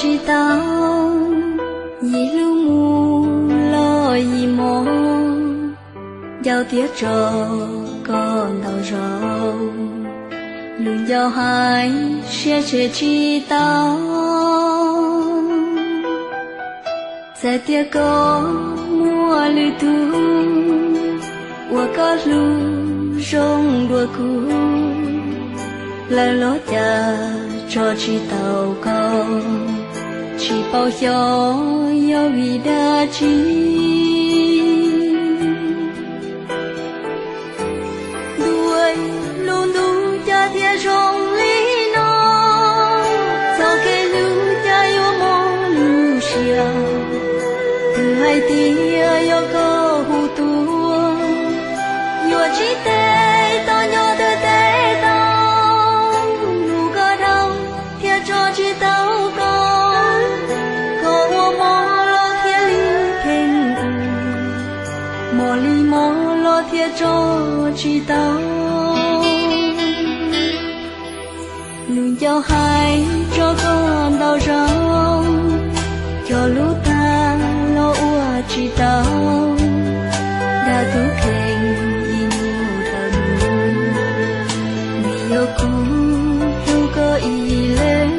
tsis tau, yim hlub mus los yim mob, nco thiab tso koj ntau zaus, lus nco hais siab tseg tsis tau. Txawm tias koj muaj lwm tus uas koj hlub zoo dua kuv, lawv los cas tso tsis tau koj, tsis paub xyov yog vim dab tsi. Ntuj, lub ntuj cas thiaj zoo li no, txoj kev hlub cas yuav mob lub siab. Twb hais tias yog koj hu tuaj, yuav tsis tes tau nyob twj tes tau, hlub koj dhau thiaj tso tsis tau koj. Koj ua mob los thiaj li kheev, mob li mob los thiaj tso tsis tau. Lus nco hais rau koj ntau zaus, cog lub tag los ua tsis tau. Dag tub kheej ib hnub dhau lug, vim yog kuv hlub koj ib leeg.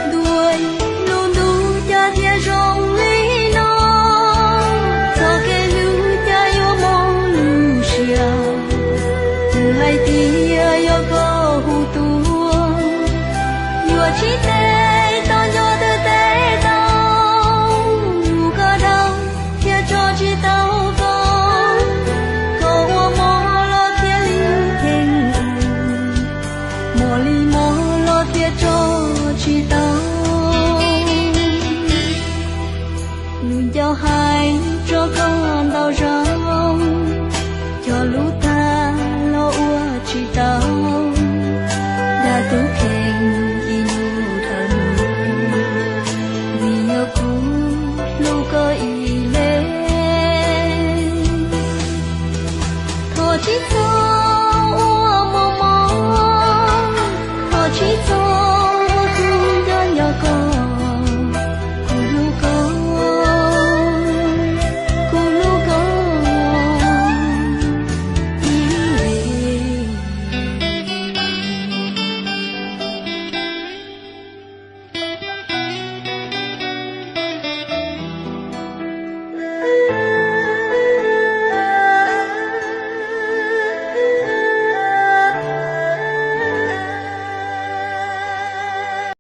Ntuj, lub ntuj cas thiaj zoo li no, txoj kev hlub cas yuav mob lub siab. Twb hais tias yog koj hu tuaj, yuav tsis tes tau nyob twj tes tau, hlub koj dhau thiaj tso tsis tau koj. Koj ua mob los thiaj li kheev, mob li mob los thiaj tso tsis tau. Lus nco hais rau koj ntau zaus, cog lub tag los ua tsis tau. Dag tub kheej ib hnub dhau lug, vim yog kuv hlub koj ib leeg. Thov tsis txhob